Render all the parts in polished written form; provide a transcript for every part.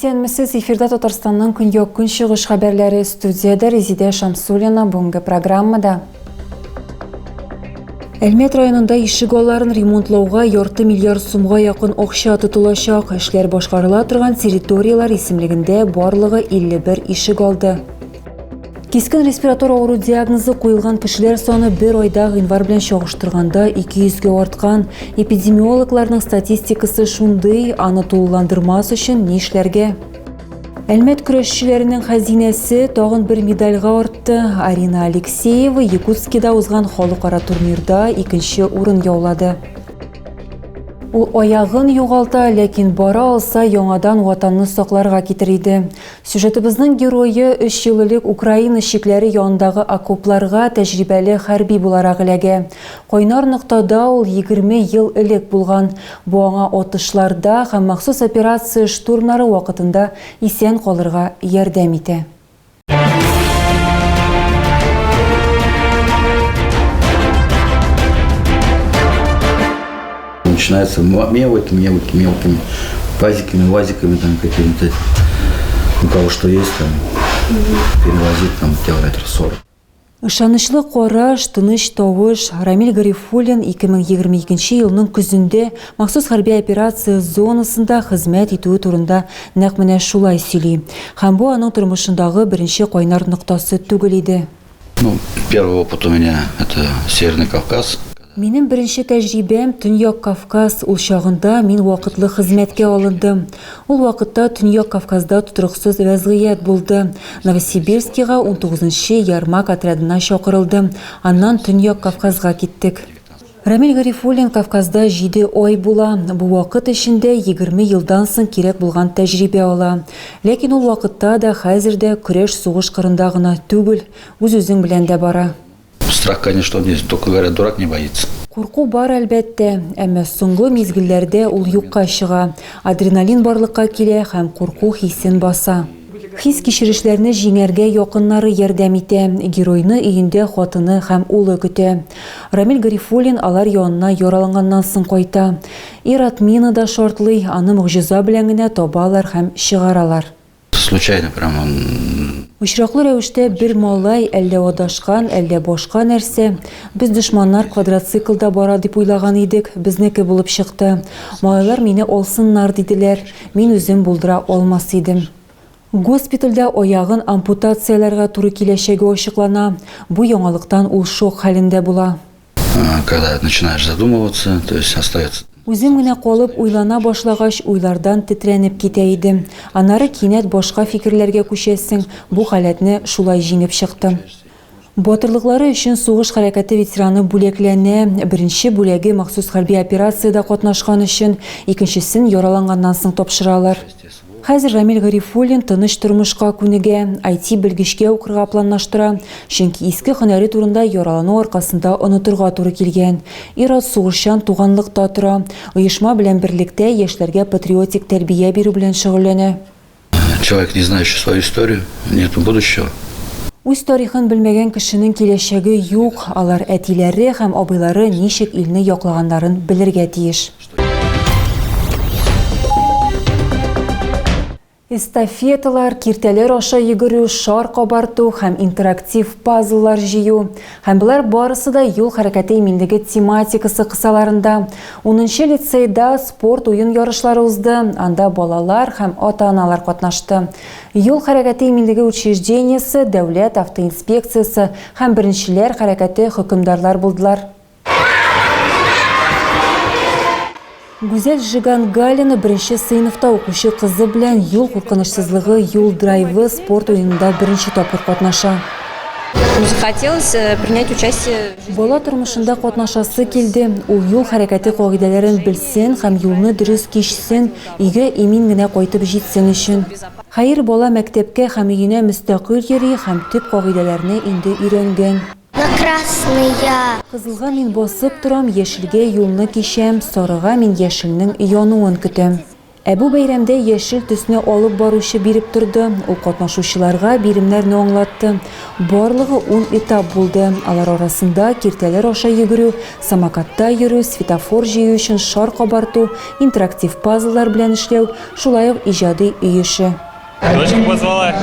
Исәнмесез, эфирда Татарстанның көньяк-көнчыгыш хәбәрләре студиядә Резидә Шамсуллина бүгенге программада. Әлмәт районында ишек алларын ремонтлауга ярты миллиард сумга якын акча тотылачак. Эшләр башкарыла торган территорияләр исемлегендә барлыгы 51 ишек алды. Кискен респиратор авыру диагнозы куелган кешеләр саны бер айда гыйнвар белән чагыштырганда 200 гә арткан. Эпидемиологларның статистикасы шундый, аны тулыландырмас өчен нишләргә? Әлмәт көрәшчеләренең хәзинәсе тагын бер медальгә артты. Арина Алексеева Якутскида узган халыкара турнирда икенче урын яулады. Ул аягын югалта, ләкин бара алса, яңадан Ватанны сакларга китер иде. Сюжетыбызның герое өч ел элек Украина чикләре янындагы окопларга тәҗрибәле хәрби буларак эләгә. Кайнар ноктада ул 20 ел элек булган. Бу аңа атышларда һәм махсус операция штурмнары вакытында исән калырга ярдәм итә. Начинается мелочь, мелкими, мелкими пазиками, лазиками там какими-то. У кого что есть там, перевозить там километров 40. Ышанычлы караш, тыныч тавыш. Рамил Гарифуллин 2022 елның көзендә махсус хәрби операция зонасында хезмәт итүе турында нәкъ менә шулай сөйли. Һәм бу аның тормышындагы беренче кайнар ноктасы түгел иде. Ну, первый опыт у меня это Северный Кавказ. Минем беренче тәҗрибәм, Төньяк Кавказ, ул чагында мин вакытлы хезмәткә алындым. Ул вакытта Төньяк Кавказда тотрыксыз вәзгыять булды. Новосибирскига унтугызынчы Ярмак отрядына чакырылдым, аннан Төньяк Кавказга киттек. Рамил Гарифуллин Кавказда җиде ай була. Бу вакыт эчендә 20 елдан соң кирәк булган тәҗрибә ала. Ләкин ул вакытта да, хәзер дә көрәш сугыш кырында гына түгел, үз-үзең белән дә бара. Страх, конечно, он есть, только говорят, дурак не боится. Курку бар, әлбәттә, әмма соңгы мизгелләрдә ул юкка чыга. Адреналин барлыкка килә һәм курку хисен баса. Хис-кичерешләрне җиңәргә якыннары ярдәм итә. Геройны өендә хатыны һәм улы көтә. Рамил Гарифуллин алар янына яраланганнан соң кайта. Ир-ат минада шартлый, аны могҗиза белән генә табалар һәм чыгаралар. Случайно прям он. Очраклы рәвештә бер малай, әллә адашкан, әллә башка нәрсә. Без дошманнар квадроциклда бара дип уйлаган идек, безнеке булып чыкты. Малайлар мине алсыннар диделәр, мин үзем булдыра алмас идем. Госпитальдә аягын ампутацияләргә туры киләчәге ачыклана. Бу яңалыктан ул шок хәлендә була. Когда начинаешь задумываться, то есть остается. Үзем генә калып уйлана башлагач, уйлардан тетрәнеп китә идем. Аннары кинәт башка фикерләргә күчәсең, бу халәтне шулай җиңеп чыктым. Батырлыклары өчен сугыш хәрәкәте ветераны бүләкләнә. Беренче бүләге махсус хәрби операциядә катнашкан өчен, икенчесен яраланганнан соң тапшыралар. Хәзер Рамил Гарифуллин тыныч тормышка күнегә, IT-белгечкә укырга планлаштыра, чөнки иске һөнәре турында яралану аркасында онытырга туры килгән. Ир-ат сугышчан туганлыкта тора, оешма белән берлектә яшьләргә патриотик тәрбия бирү белән шөгыльләнә. Человек, не знающий свою историю, нету будущего. Үз тарихын белмәгән кешенең киләчәге юк, алар әтиләре һәм абыйлары ничек илне яклаганнарын белергә тиеш. Эстафеталар, киртәләр аша йөгерү, шар кабарту һәм интерактив пазллар җыю. Һәм болар барысы да юл хәрәкәте иминлеге тематикасы кысаларында. Унынчы лицейда спорт уен ярышлары узды, анда балалар һәм ата-аналар катнашты. Юл хәрәкәте иминлеге учреждениесе, дәүләт автоинспекциясе һәм беренчеләр хәрәкәте хөкемдарлар булдылар. Гүзәл Жигангалина беренче сыйныфта укучы кызы белән юл куркынычсызлыгы юл драйвы спорт уенында беренче тапкыр катнаша. Захотелось э, принять участие. Бала тормышында катнашасы килде. Ул юл хәрәкәте кагыйдәләрен белсен һәм юлны дөрес кичсен, өйгә имин генә кайтып җитсен өчен. Хәер, бала мәктәпкә һәм өенә мөстәкыйль йөри һәм төп кагыйдәләрне инде өйрәнгән. На красный я. Кызылга мин басып торам, яшелгә юлны кичәм, сарыга мин яшелнең януын көтәм. Ә бу бәйрәмдә яшел төсне алып баручы биреп торды, ул катнашучыларга биремнәрне аңлатты. Барлыгы ун этап булды, алар арасында киртәләр аша йөгерү, самокатта йөрү, светофор җыю өчен шар кабарту, интерактив пазллар белән эшләү, шулай ук иҗади өй эше. Дочка позвала.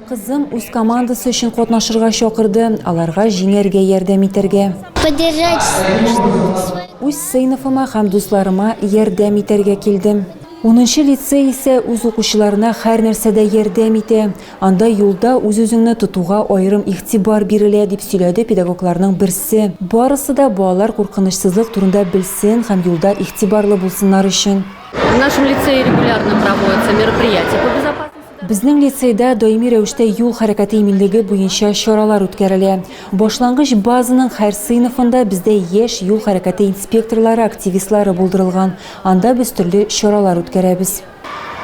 Кызым үз командасы өчен катнашырга чакырды, аларга җиңәргә ярдәм итәргә. Поддержать свою. Үз сыйныфыма һәм дусларыма ярдәм итәргә килдем. Унынчы лицей исә үз укучыларына һәр нәрсәдә ярдәм итә. Анда юлда үз-үзеңне тотуга аерым игътибар бирелә, дип сөйләде педагогларның берсе. Барысы да балалар куркынычсызлык турында белсен һәм юлда игътибарлы булсыннар өчен. В нашем лицее регулярно проводятся мероприятия по безопасности. Безнең лицейда даими рәвештә юл хәрәкәте иминлеге буенча чаралар үткәрелә. Башлангыч базаның һәр сыйныфында бездә яшь юл хәрәкәте инспекторлары, активистлары булдырылган. Анда без төрле чаралар үткәрәбез.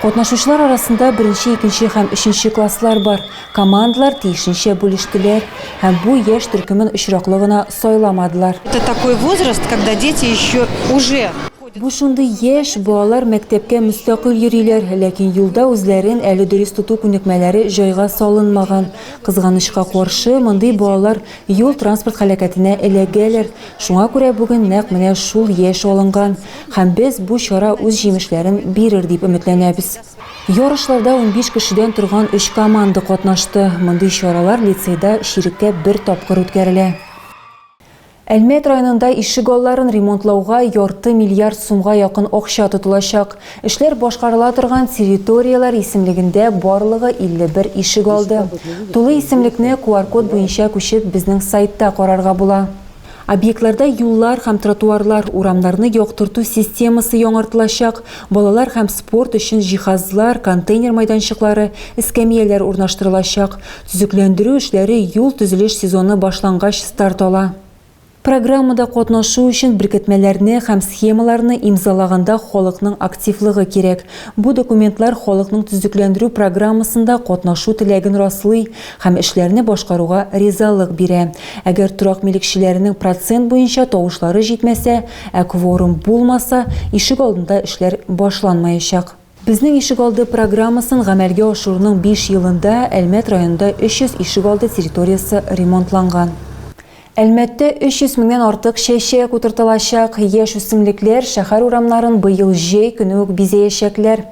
Катнашучылар арасында беренче, икенче һәм өченче класслар бар. Командалар тиешенчә бүлештеләр һәм бу яшь төркемен очраклы гына сайламадылар. Это такой возраст, когда дети еще уже Бу шундый яшь, балалар мәктәпкә мөстәкыйль йөриләр, ләкин юлда үзләрен әле дөрес тоту күнекмәләре җайга салынмаган. Кызганычка каршы, мондый балалар юл-транспорт һәлакәтенә эләгәләр. Шуңа күрә бүген нәкъ менә шул яшь алынган. Һәм без бу чара үз җимешләрен бирер дип өметләнәбез. Ярышларда 15 кешедән торган өч команда катнашты. Мондый чаралар лицейда чиреккә бер тапкыр үткәрелә. Әлмәт районында ишегалларын ремонтлауга ярты миллиард сумга якын акча тотылачак. Эшләр башкарыла торган территорияләр исемлегендә барлыгы 51 ишегалды. Тулы исемлекне QR-код буенча күчеп безнең сайтта карарга була. Объектларда юллар һәм тротуарлар, урамнарны яктырту системасы яңартылачак, балалар һәм спорт өчен җиһазлар, контейнер майданчыклары, эскәмияләр урнаштырылачак. Төзекләндерү эшләре юл-төзелеш сезоны башлангач старт ала. Программада катнашу өчен беркетмәләрне һәм схемаларны имзалаганда халыкның активлыгы кирәк. Бу документлар халыкның төзекләндерү программасында катнашу теләген раслый һәм эшләрне башкаруга ризалык бирә. Әгәр торак милекчеләренең процент буенча тавышлары җитмәсә, ә кворум булмаса, ишек алдында эшләр башланмаячак. Безнең ишегалды программасын гамәлгә ашыруның биш елында Әлмәт районында 300 ишегалды территориясе ремонтланган. Әлмәттә 300 меңнән артык чәчәк утыртылачак. Яшь үсемлекләр шәһәр урамнарын быел җәй көне үк бизәячәкләр.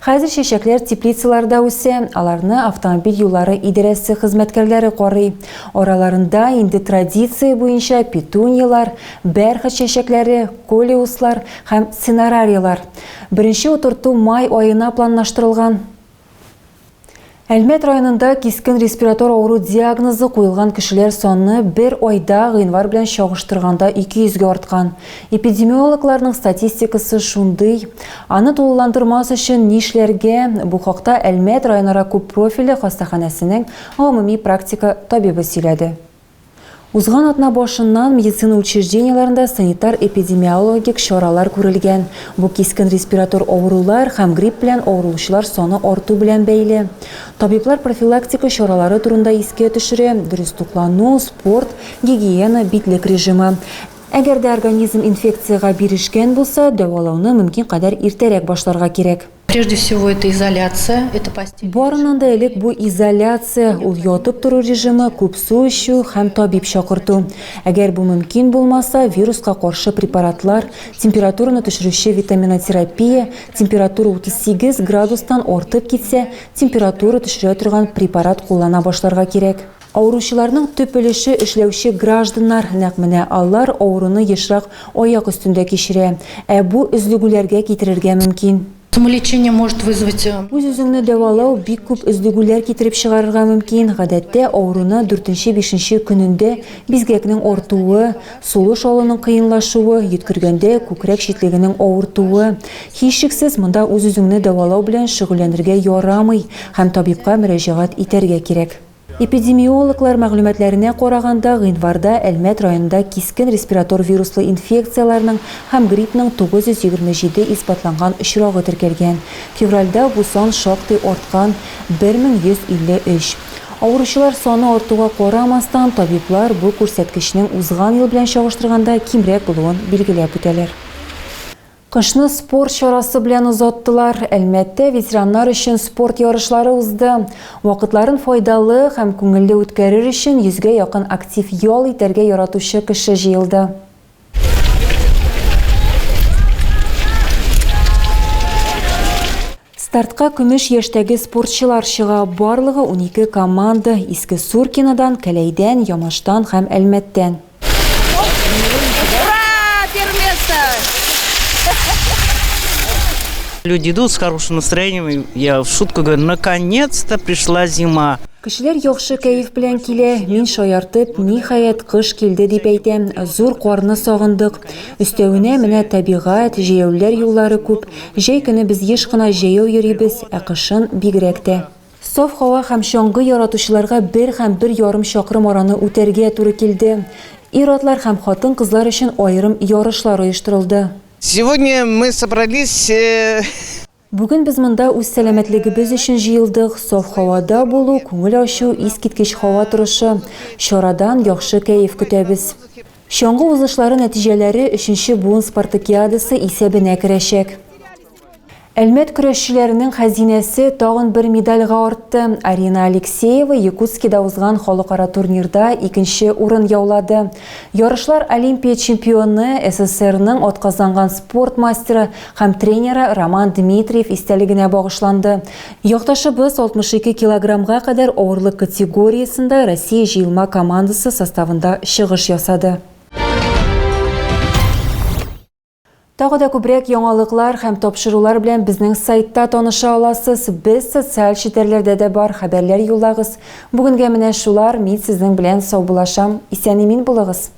Хәзер чәчәкләр теплицаларда үсә, аларны автомобиль юллары идарәсе хезмәткәрләре карый. Араларында инде традиция буенча петуньялар, бәрхет чәчәкләре, колеуслар һәм цинерариялар. Беренче утырту май аена планлаштырылган. Әлмәт районында кискен респиратор авыру диагнозы куелган кешеләр саны бер айда гыйнвар белән чагыштырганда 200 гә арткан. Эпидемиологларның статистикасы шундый. Аны тулыландырмас өчен нишләргә? Бу хакта Әлмәт районара күппрофильле хастаханәсенең гомуми практика табибы сөйләде. Узган атна башыннан медицина учреждениеләрендә санитар-эпидемиологик чаралар күрелгән. Бу кискен респиратор авырулар һәм грипп белән авырулучылар саны арту белән бәйле. Табиблар профилактика чаралары турында искә төшерә, дөрес туклану, спорт, гигиена, битлек режимы. Әгәр дә организм инфекциягә бирешкән булса, дәвалауны мөмкин кадәр иртәрәк башларга кирәк. Прежде всего, это изоляция, это постель. Барыннан да элек бу изоляция, ул ятып тору режимы, күп су эчү һәм табиб чакырту. Әгәр бу мөмкин булмаса, вируска каршы препаратлар, температураны төшерүче витаминотерапия, температура 38 градустан артып китсә, температура төшерә торган препарат куллана башларга кирәк. Авыручыларның төп өлеше эшләүче гражданнар, нәкъ менә алар авыруны ешрак аяк өстендә кичерә, ә бу өзлегүләргә китерергә мөмкин. Самолечение может вызвать. Үз-үзеңне дәвалау бик күп өзлегүләр китереп чыгарырга мөмкин. Гадәттә, авыруны дүртенче-бишенче көнендә бизгәкнең артуы, сулыш алуның кыенлашуы, йөткергәндә күкрәк читлегенең авыртуы. Һичшиксез, монда үз-үзеңне дәвалау белән шөгыльләнергә ярамый һәм табибка мөрәҗәгать итәргә кирәк. Эпидемиологлар мәгълүматларына караганда, гыйнварда Әлмәт районында кискен респиратор вируслы инфекцияләрнең һәм гриппның 927 исбатланган очрагы теркәлгән. Февральдә бу сан шактый арткан, 1153. Авыручылар саны артуга карамастан, табиблар бу күрсәткечнең узган ел белән чагыштырганда кимрәк булуын билгеләп үтәләр. Кышны спорт чарасы белән озаттылар. Әлмәттә ветераннар өчен спорт ярышлары узды. Вакытларын файдалы һәм күңелле үткәрер өчен йөзгә якын актив ял итәргә яратучы кеше җыелды. Стартка көмеш яшьтәге спортчылар чыга. Барлыгы 12 команда, Иске Суркинодан, Кәләйдән, Ямаштан һәм Әлмәттән. Ура! Первое место! Люди идут с хорошим настроением. Я в шутку говорю, наконец-то пришла зима. Кешеләр яхшы кәеф белән килә. Мин шаяртып, ниһаять, кыш килде дип әйтәм. Зур карны сагындык. Өстәвенә, менә табигать, җәяүлеләр юллары күп. Җәй көне без еш кына җәяү йөрибез, ә кышын бигрәк тә. Саф һава һәм чаңгы яратучыларга бер һәм бер ярым чакрым араны үтәргә туры килде. Ир-атлар һәм хатын-кызлар өчен аерым ярышлар оештырылды. Сегодня мы собрались. Бүген без монда үз сәламәтлегебез өчен җыелдык, саф һавада булу, күңел ачу, искиткеч һава торышы. Чарадан яхшы кәеф көтәбез. Чаңгы узышлары нәтиҗәләре өченче буын спартакиадасы исәбенә керәчәк. Әлмәт көрәшчеләренең хәзинәсе тагын бер медальгә артты. Арина Алексеева Якутскида узган халыкара турнирда икенче урын яулады. Ярышлар Олимпия чемпионы, СССРның атказанган спорт мастеры һәм тренеры Роман Дмитриев истәлегенә багышланды. Якташыбыз 62 килограммга кадәр авырлык категориясендә Россия җыелма командасы составында чыгыш ясады. Тагы да күбрәк яңалыклар һәм тапшырулар белән безнең сайтта таныша аласыз. Без социаль челтәрләрдә дә бар, хәбәрләр юллагыз. Бүгенгә менә шулар, мин сезнең белән саубуллашам. Исән-имин булыгыз!